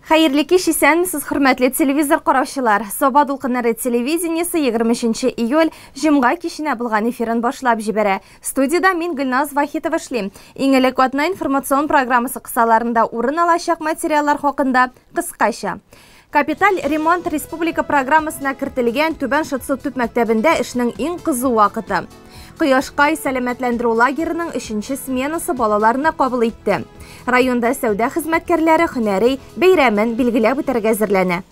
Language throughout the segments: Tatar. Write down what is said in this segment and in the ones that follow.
Хәерле кич, исәнмесез, хөрмәтле телевизор караучылар. Саба дулкыннары телевидениесе 23 июль җомга киченә булган эфирын башлап җибәрә. Студиядә мин Гөлназ Вахитова эшлим. Иң элек атна информацион программасы кысаларында урын алачак материаллар хакында кыскача. Капиталь ремонт республика программасына кертелгән Түбән Шытсу төп мәктәбендә эшнең иң кызу вакыты. Кояшкай сәламәтләндерү лагерының өченче сменасы балаларны кабул итте. Районда сәүдә хезмәткәрләре һөнәри бәйрәмен билгеләп үтәргә әзерләнә.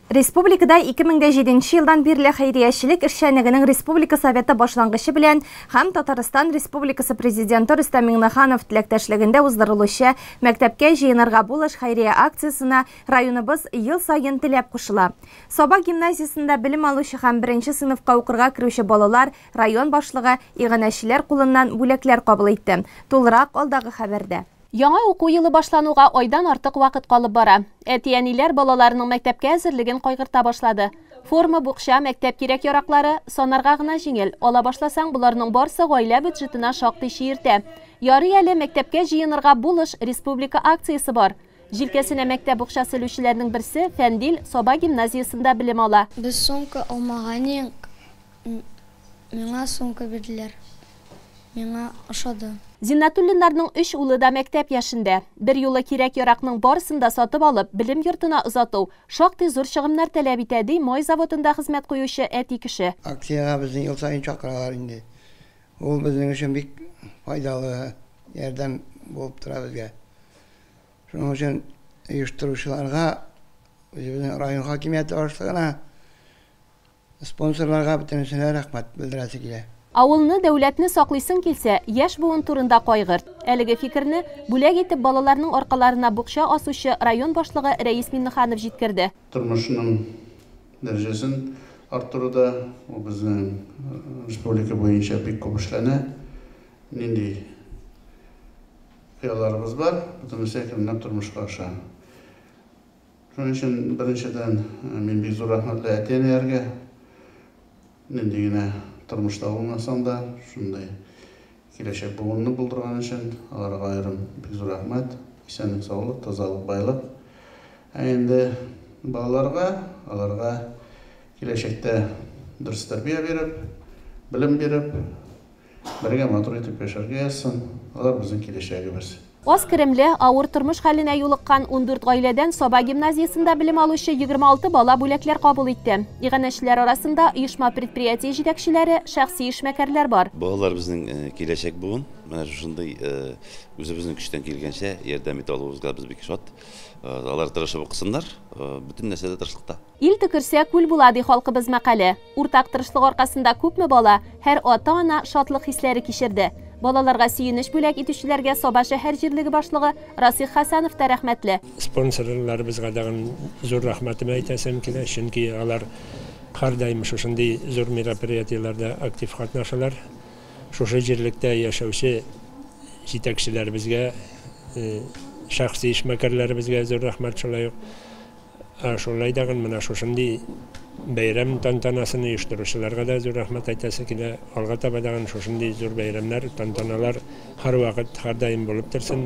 Республикада 2007 елдан бирле хәйриячелек эшчәнлегенең Республика Советы башлангычы белән һәм Татарстан Республикасы Президенты Рөстәм Миңнеханов теләктәшлегендә уздырылучы Мәктәпкә җыенырга булыш хәйрия акциясенә районыбыз ел саен теләп кушыла. Саба гимназиясендә белем алучы һәм беренче сыйныфка укырга керүче балалар район башлыгы иганәчеләр кулыннан бүләкләр кабул итте. Тулырак алдагы хәбәрдә. Яңа уку елы башлануга айдан артык вакыт калып бара. Әти-әниләр балаларының мәктәпкә әзерлеген кайгырта башлады. Форма, букча, мәктәп кирәк-яраклары санарга гына җиңел. Ала башласаң, боларның барсы гаилә бюджетына шактый чиертә. Ярый әле мәктәпкә җыенырга булыш республика акциясе бар. Җилкәсенә мәктәп букчасы элүчеләрнең берсе Фәндил Саба гимназиясендә белем ала. Без сумка алмаган идек, миңа сумка бирделәр. Миңа ошады. Зиннатуллиннарның өч улы да мәктәп яшендә. Бер юлы кирәк-яракның барысын да сатып алып, белем йортына озату шактый зур чыгымнар таләп итә, ди май заводында хезмәт куючы әти кеше. Акциягә безне ел саен чакыралар инде. Ул безнең өчен бик файдалы ярдәм булып тора безгә. Шуның өчен оештыручыларга, үзебезнең район хакимияте башлыгына, спонсорларга бөтенесенә рәхмәт белдерәсе килә. Авылны, дәүләтне саклыйсың килсә, яшь буын турында кайгырт. Әлеге фикерне бүләк итеп балаларның аркаларына букча асучы район башлыгы Рәис Миңнеханов җиткерде. Тормышның дәрәҗәсен арттыруда ул безнең республика буенча бик күп эшләнә. Нинди хыялларыбыз бар, бөтенесе әкренләп тормышка аша. Шуның өчен беренчедән мин бик зур рәхмәтле әти-әниләргә. Нинди генә тормышта булмасаң да, шундый киләчәк буынны булдырган өчен аларга аерым бик зур рәхмәт. Исәнлек, саулык, тазалык, байлык. Ә инде балаларга, аларга киләчәктә дөрес тәрбия биреп, белем биреп, бергә матур итеп яшәргә язсын. Алар безнең киләчәгебез. Аз керемле, авыр тормыш хәленә юлыккан 14 гаиләдән Саба гимназиясендә белем алучы 26 бала бүләкләр кабул итте. Иганәчеләр арасында оешма предприятие җитәкчеләре, шәхси эшмәкәрләр бар. Балалар безнең киләчәк буын. Менә шушындый үзебезнең көчтән килгәнчә ярдәм итә алуыбызга без бик шат. Алар тырышып укысыннар, бөтен нәрсәдә тырышлыкта. Ил төкерсә күл була, ди халкыбыз мәкале. Уртак тырышлык аркасында күпме бала, һәр ата-ана шатлык хисләре кичерде. Балаларга сөенеч бүләк итүчеләргә Саба шәһәр җирлеге башлыгы Расих Хәсәнов та рәхмәтле. Спонсорларыбызга тагын зур рәхмәтемне әйтәсем килә, чөнки алар һәрдаим шушындый зур мероприятиеләрдә актив катнашалар. Шушы җирлектә яшәүче җитәкчеләребезгә, шәхси эшмәкәрләребезгә зур рәхмәт шулай ук. Шулай тагын менә шушындый бәйрәм тантанасын оештыручыларга да зур рәхмәт әйтәсе килә. Алга таба тагын шушындый зур бәйрәмнәр, тантаналар һәрвакыт, һәрдаим булып торсын.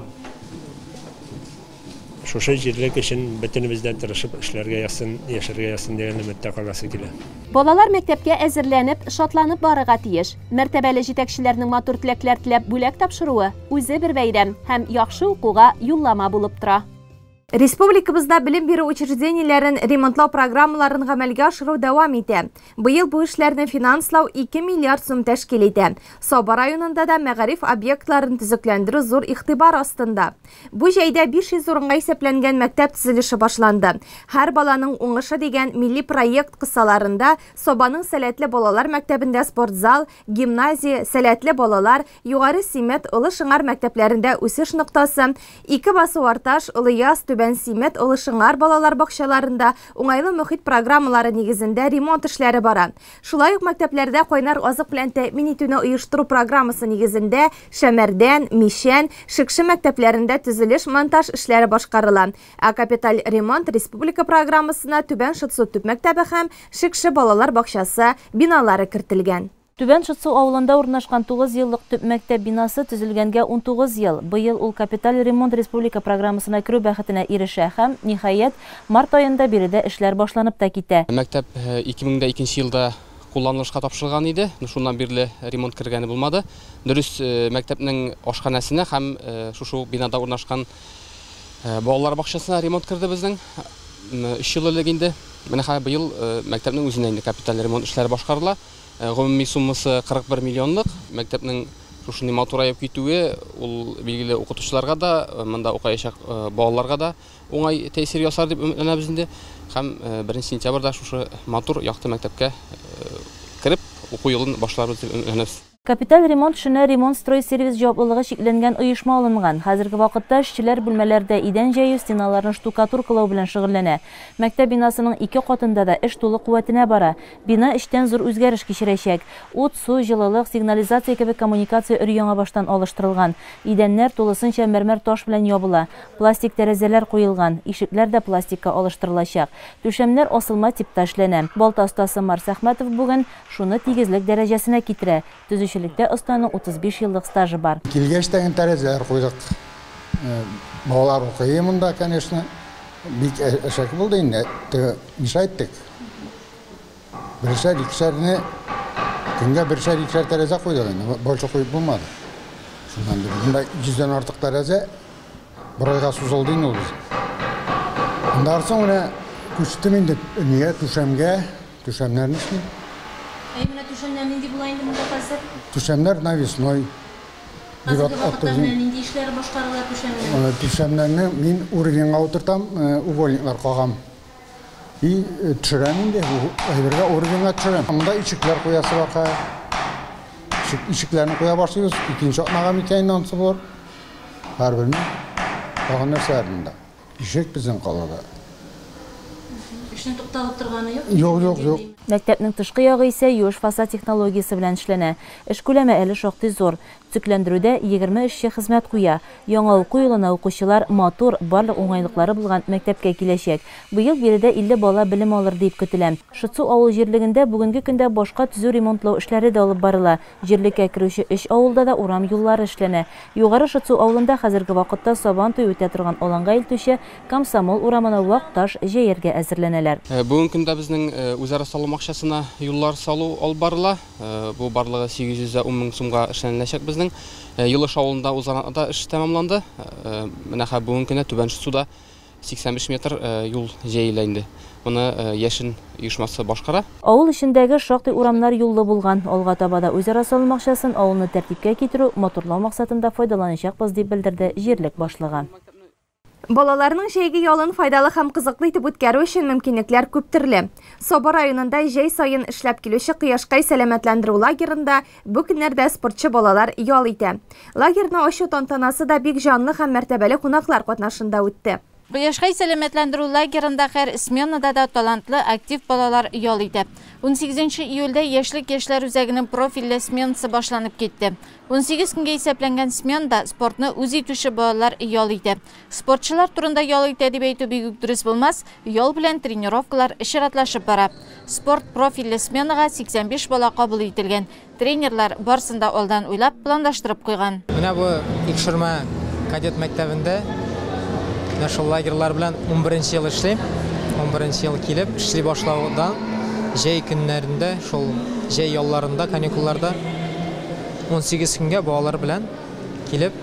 Шушы җирлек өчен бөтенебез дә тырышып эшләргә язсын, яшәргә язсын дигән өметтә каласы килә. Балалар мәктәпкә әзерләнеп, шатланып барырга тиеш. Мәртәбәле җитәкчеләрнең матур теләкләр теләп бүләк тапшыруы үзе бер бәйрәм һәм яхшы укуга юллама булып тора. Республикабызда белем бирү учреждениеләрен ремонтлау программаларын гамәлгә ашыру дәвам итә. Быел бу эшләрне финанслау 2 миллиард сум тәшкил итә. Саба районында да мәгариф объектларын төзекләндерү зур игътибар астында. Бу җәйдә 500 урынга исәпләнгән мәктәп төзелеше башланды. Һәр баланың уңышы дигән милли проект кысаларында Сабаның сәләтле балалар мәктәбендә спортзал, гимназия, сәләтле балалар, Югары Симет, Олы Шыңар мәктәпләрендә үсеш ноктасы, Ике Басу Арташ, Олы Яз, Түбән Симет, Олы Шыңар балалар бакчаларында уңайлы мөхит программалары нигезендә ремонт эшләре бара. Шулай ук мәктәпләрдә кайнар азык белән тәэмин итүне оештыру программасы нигезендә Шәмәрдән, Мишән, Шекше мәктәпләрендә төзелеш монтаж эшләре башкарыла. Ә капиталь ремонт республика программасына Түбән Шытсу төп мәктәбе һәм Шекше балалар бакчасы биналары кертелгән. Түбән Шытсу авылында урнашкан 9 еллык төп мәктәп бинасы төзелгәнгә 19 ел. Быел ул капиталь ремонт республика программасына керү бәхетенә ирешә һәм, ниһаять, март аенда биредә эшләр башланып та китә. Мәктәп 2002 елда кулланылышка тапшырылган иде. Шуннан бирле ремонт кергәне булмады. Дөрес, мәктәпнең ашханәсенә һәм шушы бинада урнашкан балалар бакчасына ремонт керде безнең 3 ел элек инде. Менә хәзер быел мәктәпнең үзенә инде капиталь ремонт эшләре башкарыла. Гомуми суммасы 41 миллионлык. Мәктәпнең шушындый матураеп китүе ул билгеле укытучыларга да, монда укыячак балаларга да уңай тәэсир ясар дип өметләнәбез инде. Һәм 1 сентябрьдә шушы матур якты мәктәпкә кереп уку елын башларбыз дип өметләнәбез. Капиталь ремонт эшенә Ремонтстройсервис җаваплылыгы чикләнгән оешма алынган. Хәзерге вакытта эшчеләр бүлмәләрдә идән җәю, стеналарны штукатуркалау белән шөгыльләнә. Мәктәп бинасының 2 катында да эш тулы куәтенә бара. Бина эчтән зур үзгәреш кичерәчәк. Ут, су, җылылык, сигнализация кебек коммуникация өр-яңа баштан алыштырылган. Идәннәр тулысынча мәрмәр таш белән ябыла. Пластик тәрәзәләр куелган, ишекләр дә пластикка алыштырылачак. Түшәмнәр асылма типта эшләнә. Балта остасы Марс Әхмәтов бүген шуны тигезлек дәрәҗәсенә китерә. Төзүчелектә останың 35 еллык стажы бар. Килгәч тә тәрәзәләр куйдык. Балалар укый монда, конечно. Бик әшәке булды инде. Ничә әйттек? Бершәр, икешәрне көнгә бершәр, икешәр тәрәзә куйдык инде. Больше куеп булмады. Шуннан бирле. Монда 100дән артык тәрәзә бер айга сузылды инде ул безнең. Аннан соң менә күчтем инде нигә түшәмгә, түшәмнәрне эшлим. Әй, менә түшәмнәр нинди була инде монда хәзер? Түшәмнәр навесной. Хәзерге вакытта менә нинди эшләр башкарыла түшәмнәр? Түшәмнәрне мин уровеньга утыртам, угольниклар кагам. И төшерәм инде, әйбергә уровеньга төшерәм. Монда ишекләр куясы бар хәзер. Ишекләрне куя башлыйбыз. Икенче атнага микән инде анысы булыр. Һәрберне тагын нәрсә монда? Ишек безнең калада. Эшнең тукталып торганы юк? Юк, юк, юк. Мәктәпнең тышкы ягы исә юеш фасад технологиясе белән эшләнә. Эш күләме әле шактый зур. Төзекләндерүдә 20 эшче хезмәт куя. Яңа уку елына укучылар матур, барлык уңайлыклары булган мәктәпкә киләчәк. Быел биредә 50 бала белем алыр дип көтелә. Шытсу авыл җирлегендә бүгенге көндә башка төзү ремонтлау эшләре дә алып барыла. Җирлеккә керүче 3 авылда да урам юллары эшләнә. Югары Шытсу авылында хәзерге вакытта Сабан туе үтә торган аланга илтүче Комсомол урамына вак таш җәяргә әзерләнәләр. Бүгенге көндә безнең үзара салым акчасына юллар салу алып барыла. Бу барлыгы 810 мең сумга эшләнеләчәк безнең. Елыш авылында узган атнада эш тәмамланды. Менә хәзер бүгенге көндә Түбән Шытсуда 85 метр юл җәелә инде. Моны Яшен оешмасы башкара. Авыл эчендәге шактый урамнар юллы булган. Алга таба да үзара салым акчасын авылны тәртипкә китерү, матурлау максатында файдаланачакбыз дип белдерде җирлек башлыгы. Балаларның җәйге ялын файдалы һәм кызыклы итеп үткәрү өчен мөмкинлекләр күп төрле. Саба районында җәй саен эшләп килүче Кояшкай сәламәтләндерү лагерында бу көннәрдә спортчы балалар ял итә. Лагерны ачу тантанасы да бик җанлы һәм мәртәбәле кунаклар катнашында үтте. Кояшкай сәламәтләндерү лагерында һәр сменада да талантлы, актив балалар ял итә. 18 июльдә Яшьлек яшьләр үзәгенең профильле сменасы башланып китте. 18 көнгә исәпләнгән сменада спортны үз итүче балалар ял итә. Спортчылар турында ял итә дип әйтү бик үк дөрес булмас, ял белән тренировкалар чиратлашып бара. Спорт профильле сменага 85 бала кабул ителгән. Тренерлар барсын да алдан уйлап, планлаштырып куйган. Менә бу Икшермә кадет мәктәбендә менә шул лагерьлар белән 11 ел эшлим. 11 ел килеп эшли башлаудан җәй көннәрендә, шул җәй ялларында, каникулларда 18 көнгә балалар белән килеп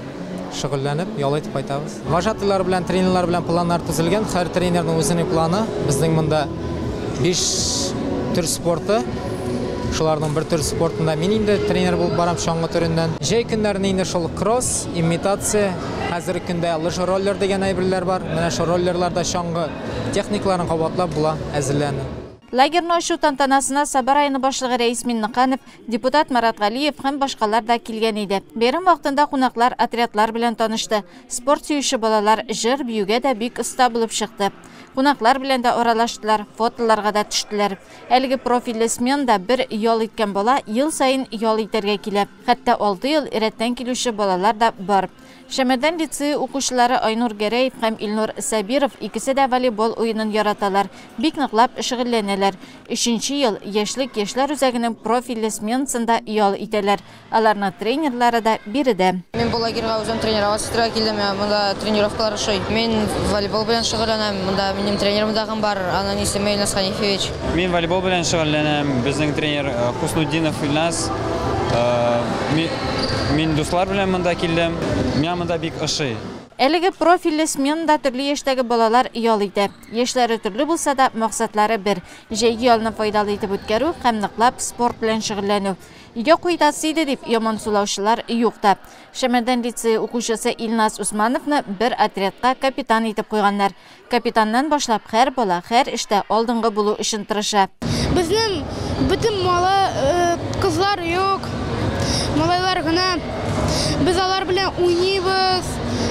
шөгыльләнеп, ял итеп кайтабыз. Вожатыйлар белән, тренерлар белән планнар төзелгән. Һәр тренерның үзенең планы. Безнең монда 5 төр спорты. Шуларның бер төр спортында мин инде тренер булып барам чаңгы төреннән. Җәй көннәрендә инде шул кросс, имитация, хәзерге көндә лыжа роллер дигән әйберләр бар. Менә шул роллерларда чаңгы техникаларын кабатлап була әзерләнә. Лагерны ачу тантанасына Саба районы башлыгы Рәис Миннеханов, депутат Марат Галиев һәм башкалар да килгән иде. Бәйрәм вакытында кунаклар отрядлар белән танышты. Спорт сөюче балалар җыр биюгә дә бик оста булып чыкты. Кунаклар белән дә аралаштылар, фотоларга да төштеләр. Әлеге профильле сменада бер ял иткән бала ел саен ял итәргә килә. Хәтта 6 ел рәттән килүче балалар да бар. Шәмәрдән лицее укучылары Айнур Гәрәев һәм Илнур Сабиров икесе дә волейбол уенын яраталар, бик ныклап шөгыльләнәләр. Өченче ел Яшьлек яшьләр үзәгенең профильле сменасында ял итәләр. Аларның тренерлары да биредә. Мин бу лагерьга үзем тренироваться итәргә килдем. Миңа монда тренировкалар ошый. Мин волейбол белән шөгыльләнәм. Монда минем тренерым тагын бар, аның исеме Илназ Хәнифович. Мин волейбол белән шөгыльләнәм. Безнең тренер Хуснутдинов Илназ. Мин дуслар белән монда килдем. Миңа монда бик ошый. Әлеге профильле сменада төрле яшьтәге балалар ял итә. Яшьләре төрле булса да, максатлары бер, җәйге ялны файдалы итеп үткәрү һәм ныклап спорт белән шөгыльләнү. Өйгә кайтасы иде дип ямансулаучылар юк та. Шәмәрдән лицее укучысы Илназ Усмановны бер отрядка капитан итеп куйганнар. Капитаннан башлап һәр бала һәр эштә алдынгы булу өчен тырыша. Безнең бөтен мала кызлар юк, малайлар гына. Без алар белән уйныйбыз,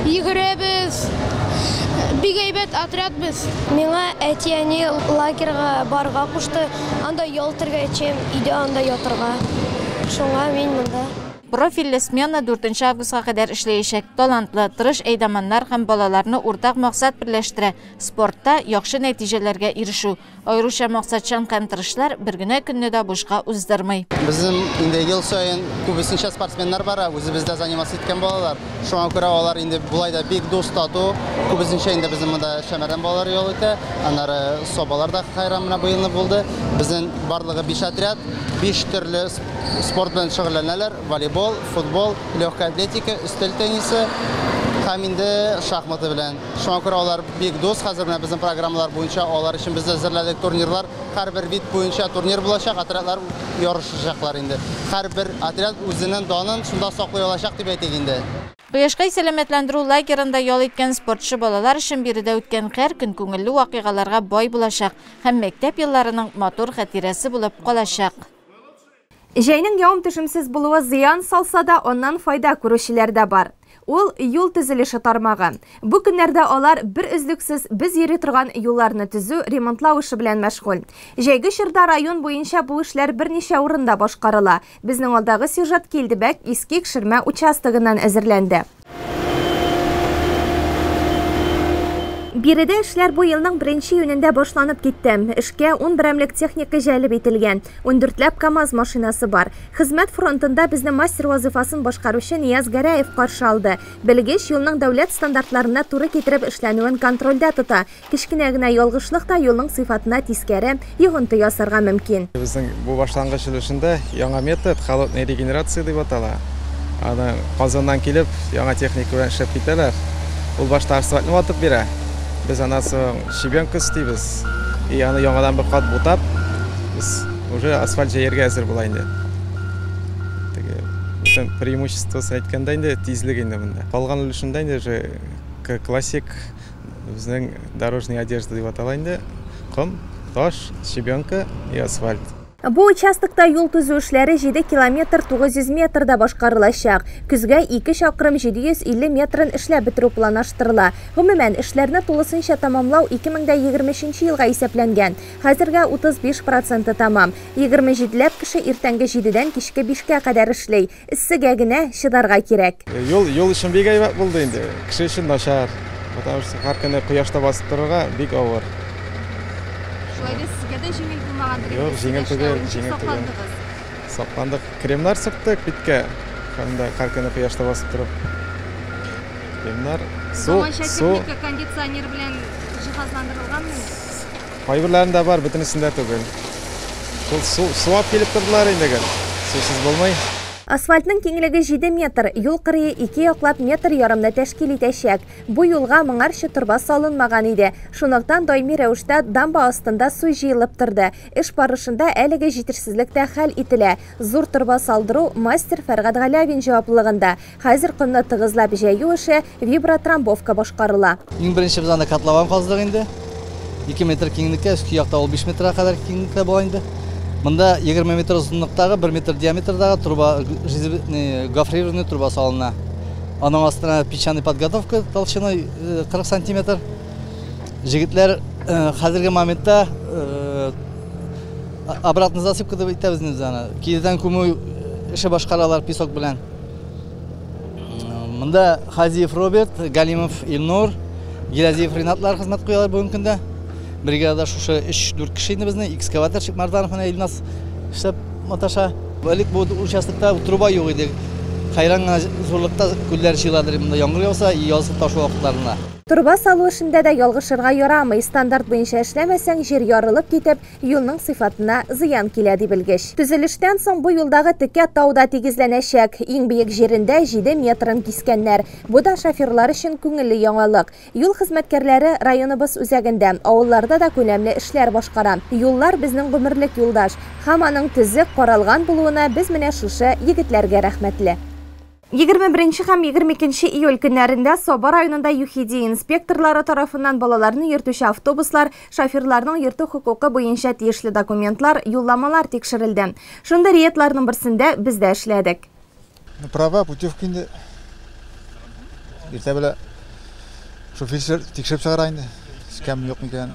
йөгерәбез. Бик әйбәт отряд без. Миңа әти-әни лагерьга барырга кушты. Анда ял итәргә өчен, өйдә анда ятырга. Шуңа мин монда. Профильле смена 4 августка кадәр эшләячәк. Талантлы, тырыш әйдаманнар һәм балаларны уртак максат берләштерә. Спортта яхшы нәтиҗәләргә ирешү. Аеруча максатчан һәм тырышлар бер генә көнне дә бушка уздырмый. Безнең инде ел саен күбесенчә спортсменнар бара, үзебездә заниматься иткән балалар. Шуңа күрә алар инде болай да бик дус, тату. Күбесенчә инде безнең монда Шәмәрдән балалары ял итә. Аннары Собалар да хайран менә быелны булды. Безнең барлыгы 5 отряд, 5 төрле спорт белән шөгыльләнәләр. Волейбол, футбол, легкая атлетика, өстәл теннисы һәм инде шахматы белән. Шуңа күрә алар бик дус. Хәзер менә безнең программалар буенча алар өчен без әзерләдек турнирлар. Һәрбер вид буенча турнир булачак, отрядлар ярышачаклар инде. Һәрбер отряд үзенең данын шунда саклый алачак дип әйтик инде. Кояшкай сәламәтләндерү лагерында ял иткән спортчы балалар өчен биредә үткән һәр көн күңелле вакыйгаларга бай булачак һәм мәктәп елларының матур хатирәсе булып калачак. Җәйнең явым-төшемсез булуы зыян салса да, аннан файда күрүчеләр дә бар. Ул юл төзелеше тармагы. Бу көннәрдә алар бер өзлексез без йөри торган юлларны төзү, ремонтлау эше белән мәшгуль. Җәйге чорда район буенча бу эшләр берничә урында башкарыла. Безнең алдагы сюжет Килдебәк Иске Икшермә участогыннан әзерләнде. Биредә эшләр бу елның 1 июнендә башланып китте. Эшкә 10 берәмлек техника җәлеп ителгән. 14ләп КАМАЗ машинасы бар. Хезмәт фронтында безне мастер вазифасын башкаручы Нияз Гәрәев каршы алды. Белгеч юлның дәүләт стандартларына туры китереп эшләнүен контрольдә тота. Кечкенә генә ялгышлык та юлның сыйфатына тискәре йогынты ясарга мөмкин. Безнең бу башлангыч өлешендә яңа метод холодная регенерация дип атала. Аны Казаннан килеп яңа техника белән эшләп китәләр. Ул башта асфальтны ватып бирә. Без аннан соң щебенка өстибез. И аны яңадан бер кат бутап, без уже асфальт җәяргә әзер була инде. Теге бөтен преимуществосы әйткәндә инде тизлек инде монда. Калган өлешендә инде уже классик безнең дорожная одежда дип атала инде. Ком, таш, щебенка и асфальт. Бу участокта юл төзү эшләре 7 километр 900 метрда башкарылачак. Көзгә 2 чакрым 750 метрын эшләп бетерү планлаштырыла. Гомумән, эшләрне тулысынча тәмамлау 2023 елга исәпләнгән. Хәзергә 35% тәмам. 27ләп кеше иртәнге 7дән кичке 5кә кадәр эшли. Эссегә генә чыдарга кирәк. Юл өчен бик әйбәт булды инде. Кеше өчен начар. Потому что һәр көнне кояшта басып торырга бик авыр. Шулай да сезгә дә җиңел булмагандыр инде. Юк, җиңел түгел, җиңел түгел. Сакландык. Кремнар сырттык биткә. Һәм дә һәр көнне кояшта басып торып. Кремнар, су, Заманча су. техника кондиционер белән җиһазландырылганмы? Кайберләрендә бар, бөтенесендә түгел. Шул су алып килеп тордылар инде гел. Сусыз булмый. Асфальтның киңлеге 7 метр, юл кырые 2 яклап метр ярымны тәшкил итәчәк. Бу юлга моңарчы торба салынмаган иде. Шунлыктан даими рәвештә дамба астында су җыелып торды. Эш барышында әлеге җитешсезлек тә хәл ителә. Зур торба салдыру мастер Фәргать Галявин җаваплылыгында. Хәзер комны тыгызлап җәю эше вибротрамбовка башкарыла. Иң беренче без анда котлован каздык инде. 2 метр киңлеккә, өске якта ул 5 метрга кадәр киңлектә була инде. Монда 20 метр озынлыктагы, 1 метр диаметрдагы труба, гофрированный труба салына. Аның астына песчаный подготовка толщиной 40 сантиметр. Җегетләр хәзерге моментта обратно засыпка дип әйтәбез инде без аны. Киредән күмү эше башкаралар песок белән. Монда Хазиев Роберт, Галимов Илнур, Гилязиев Ренатлар хезмәт куялар бүгенге көндә. Бригадада шушы 3-4 кеше инде безнең, экскаваторщик Марданов менә Илназ эшләп маташа. Элек бу участокта труба юк иде. Хәйран гына зурлыкта күлләр җыеладыр монда яңгыр яуса, язгы ташу вакытларында. Торба салу эшендә дә ялгышырга ярамый. Стандарт буенча эшләмәсәң, җир ярылып китеп, юлның сыйфатына зыян килә, ди белгеч. Төзелештән соң бу юлдагы текә тау да тигезләнәчәк. Иң биек җирендә 7 метрын кискәннәр. Бу да шоферлар өчен күңелле яңалык. Юл хезмәткәрләре районыбыз үзәгендә, авылларда да күләмле эшләр башкара. Юллар безнең гомерлек юлдаш. Һәм аның төзек, каралган булуына без менә шушы егетләргә рәхмәтле. 21 һәм 22 июль көннәрендә Саба районында ЮХИДИ инспекторлары тарафыннан балаларны йөртүче автобуслар, шоферларның йөртү хокукы буенча тиешле документлар, юлламалар тикшерелде. Шундый рейдларның берсендә без дә эшләдек. Права, путевка инде. Иртә белән шофер тикшереп чыгара инде. Кем юк микән?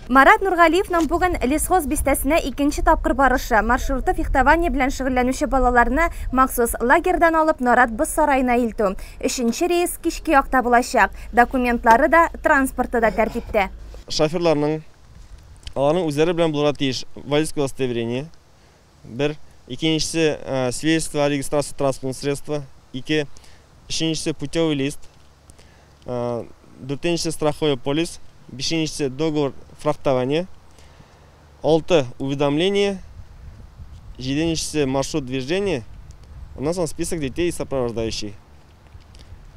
Марат Нургалиевның бүген Лесхоз бистәсенә икенче тапкыр барышы. Маршруты фехтование белән шөгыльләнүче балаларны махсус лагерьдан алып Нарат боз сараена илтү. Өченче рейс кичке якта булачак. Документлары да, транспорты да тәртиптә. Шоферларның аларның үзләре белән булырга тиеш водительское удостоверение. Бер, икенчесе свидетельство о регистрации транспортного средства, ике, өченчесе путевый лист, дүртенчесе страховой полис, бишенчесе договор фрахтования, алты уведомление, җиденчесе маршрут движения, аннан соң список детей и сопровождающих.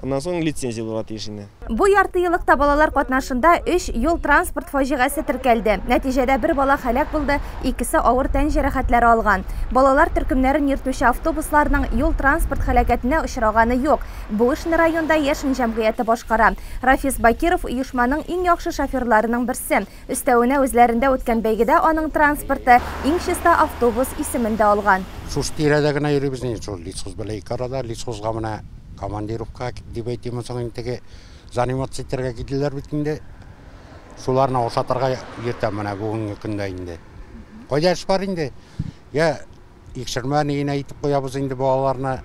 Аннан соң лицензия булырга тиеш инде. Бу ярты еллыкта балалар катнашында 3 юл-транспорт фаҗигасе теркәлде. Нәтиҗәдә бер бала һәлак булды, икесе авыр тән җәрәхәтләре алган. Балалар төркемнәрен йөртүче автобусларның юл-транспорт һәлакәтенә очраганы юк. Бу эшне районда Яшен җәмгыяте башкара. Рафис Бакиров оешманың иң яхшы шоферларының берсе. Өстәвенә үзләрендә үткән бәйгедә аның транспорты иң чиста автобус исемен дә алган. Шушы тирәдә генә йөрибез инде, шул Лесхоз белән ике арада, Лесхозга менә командировка дип әйтим, соң инде заниматься итәргә килделәр бит инде. Шуларны ашатырга йөртәм менә бүгенге көндә инде. Кайда эш бар инде? Я икшермә нигенә итеп куябыз инде балаларны.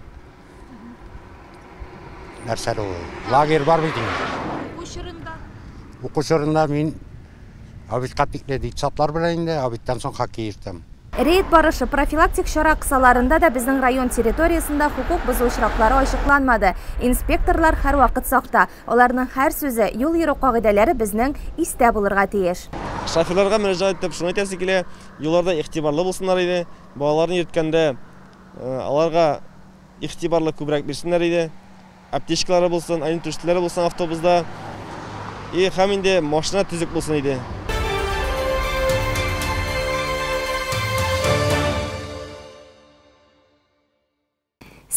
Нәрсә ул? Лагерь бар бит инде. Уку чорында? Уку чорында мин обедка тикле детсадлар белән инде, обедтан соң хоккей йөртәм. Рейд барышы профилактик чара кысаларында да безнең район территориясендә хокук бозу очраклары ачыкланмады. Инспекторлар һәрвакыт сакта. Аларның һәр сүзе, юл йөрү кагыйдәләре безнең истә булырга тиеш. Шоферларга мөрәҗәгать итеп шуны әйтәсе килә, юлларда игътибарлы булсыннар иде. Балаларны йөрткәндә аларга игътибарлы күбрәк бирсеннәр иде. Аптечкалары булсын, ориентировщиклары булсын автобуста. И һәм инде машина төзек булсын иде.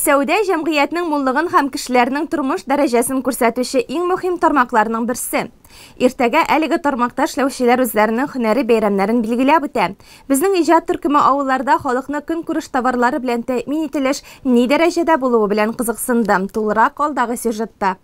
Сәүдә җәмгыятьнең муллыгын һәм кешеләрнең тормыш дәрәҗәсен күрсәтүче иң мөһим тармакларның берсе. Иртәгә әлеге тармакта эшләүчеләр үзләренең һөнәри бәйрәмнәрен билгеләп үтә. Безнең иҗат төркеме авылларда халыкны көнкүреш товарлары белән тәэмин ителеш ни дәрәҗәдә булуы белән кызыксынды. Тулырак алдагы сюжетта.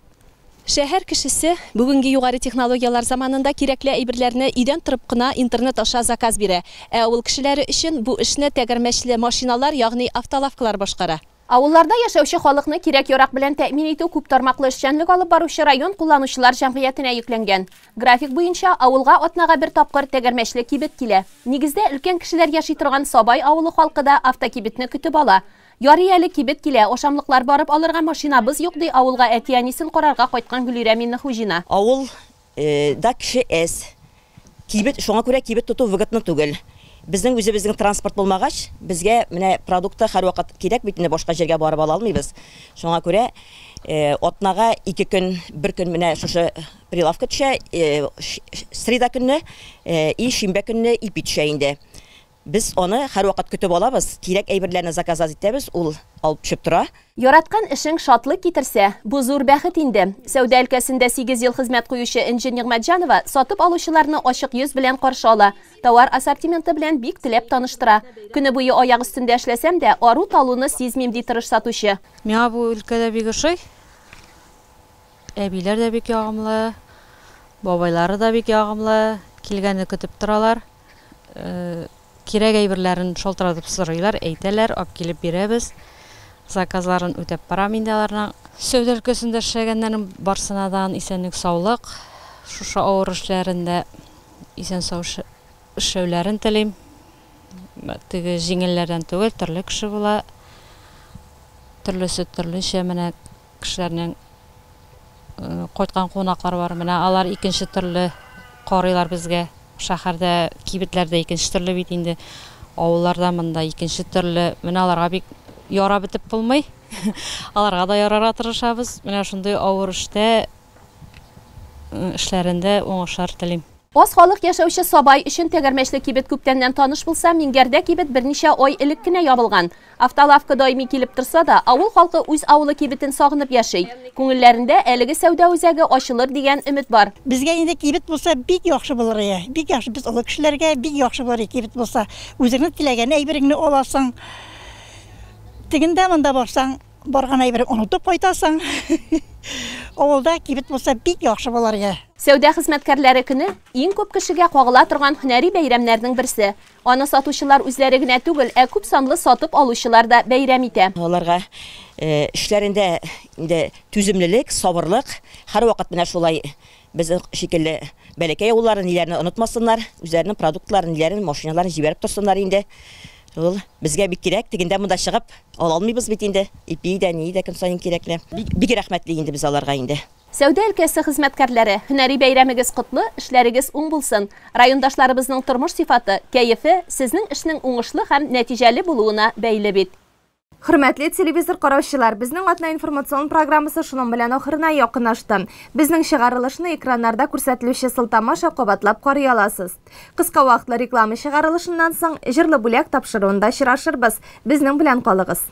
Шәһәр кешесе бүгенге югары технологиялар заманында кирәкле әйберләрне өйдән торып кына интернет аша заказ бирә. Ә авыл кешеләре өчен бу эшне тәгәрмәчле машиналар, ягъни автолавкалар башкара. Авылларда яшәүче халыкны кирәк-ярак белән тәэмин итү күп тармаклы эшчәнлек алып баручы район кулланучылар җәмгыятенә йөкләнгән. График буенча авылга атнага бер тапкыр тәгәрмәчле кибет килә. Нигездә өлкән кешеләр яши торган Сабай авылы халкы да автокибетне көтеп ала. Ярый әле кибет килә, ашамлыклар барып алырга машинабыз юк, ди авылга әти-әнисен карарга кайткан Гөлирә Миннехуҗина. Авыл да кеше әз. Кибет, шуңа күрә кибет тоту выгодно түгел. Безнең үзебезнең транспорт булмагач, безгә менә продукты һәрвакыт кирәк бит, инде башка җиргә барып ала алмыйбыз. Шуңа күрә атнага 2 көн, бер көн менә шушы прилавка төшә, среда көнне и шимбә көнне ипи төшә инде. Без аны һәрвакыт көтеп алабыз, кирәк әйберләрне заказать итәбез, ул алып төшеп тора. Яраткан эшең шатлык китерсә, бу зур бәхет инде. Сәүдә өлкәсендә 8 ел хезмәт куючы Энҗе Нигъмәтҗанова сатып алучыларны ачык йөз белән каршы ала. Товар ассортименты белән бик теләп таныштыра. Көне буе аяк өстендә эшләсәм дә, ару талуны сизмим, ди тырыш сатучы. Миңа бу өлкәдә бик ошый. Әбиләр дә бик ягымлы, бабайлары да бик ягымлы, килгәнне көтеп торалар. Кирәк әйберләрен шалтыратып сорыйлар, әйтәләр, алып килеп бирәбез. Заказларын үтәп барам инде аларның. Сәүдә өлкәсендә эшләгәннәрнең барсына да исәнлек, саулык. Шушы авыр эшләрендә исән-сау эшләүләрен телим. Теге җиңелләрдән түгел, төрле кеше була. Төрлесе төрлечә менә кешеләрнең кайткан кунаклар бар. Менә алар икенче төрле карыйлар безгә. Шәһәрдә, кибетләрдә икенче төрле бит инде. Авылларда монда икенче төрле. Менә аларга бик ярап бетеп булмый. Аларга да ярарга тырышабыз. Менә шундый авыр эштә эшләрендә уңышлар телим. Аз халык яшәүче Сабай өчен тәгәрмәчле кибет күптәннән таныш булса, Миңгәрдә кибет берничә ай элек кенә ябылган. Автолавка даими килеп торса да, авыл халкы үз авылы кибетен сагынып яши. Күңелләрендә әлеге сәүдә үзәге ачылыр дигән өмет бар. Безгә инде кибет булса бик яхшы булыр иде. Бик яхшы, без олы кешеләргә бик яхшы булыр иде кибет булса. Үзеңнең теләгән әйбереңне аласың. Тегендә монда барсаң, барган әйберен онытып кайтасың. Авылда кибет булса бик яхшы булыр иде. Сәүдә хезмәткәрләре көне иң күп кешегә кагыла торган һөнәри бәйрәмнәрнең берсе. Аны сатучылар үзләре генә түгел, ә күп санлы сатып алучылар да бәйрәм итә. Аларга эшләрендә инде түземлелек, сабырлык, һәрвакыт менә шулай безнең шикелле бәләкәй авылларын, ниләрне онытмасыннар, үзләренең продуктларын, ниләрен, машиналарын җибәреп торсыннар инде. Ул безгә бик кирәк, тегендә монда чыгып ала алмыйбыз бит инде. Ипи дә, ни дә көн саен кирәкле. Бик рәхмәтле инде без аларга инде. Сәүдә өлкәсе хезмәткәрләре, һөнәри бәйрәмегез котлы, эшләрегез уң булсын. Райондашларыбызның тормыш сыйфаты, кәефе сезнең эшнең уңышлы һәм нәтиҗәле булуына бәйле бит. Хөрмәтле телевизор караучылар, безнең атна информацион программасы шуның белән ахырына якынлашты. Безнең чыгарылышны экраннарда күрсәтелүче сылтама аша кабатлап карый аласыз. Кыска вакытлы реклама чыгарылышыннан соң җырлы бүләк тапшыруында очрашырбыз. Безнең белән калыгыз.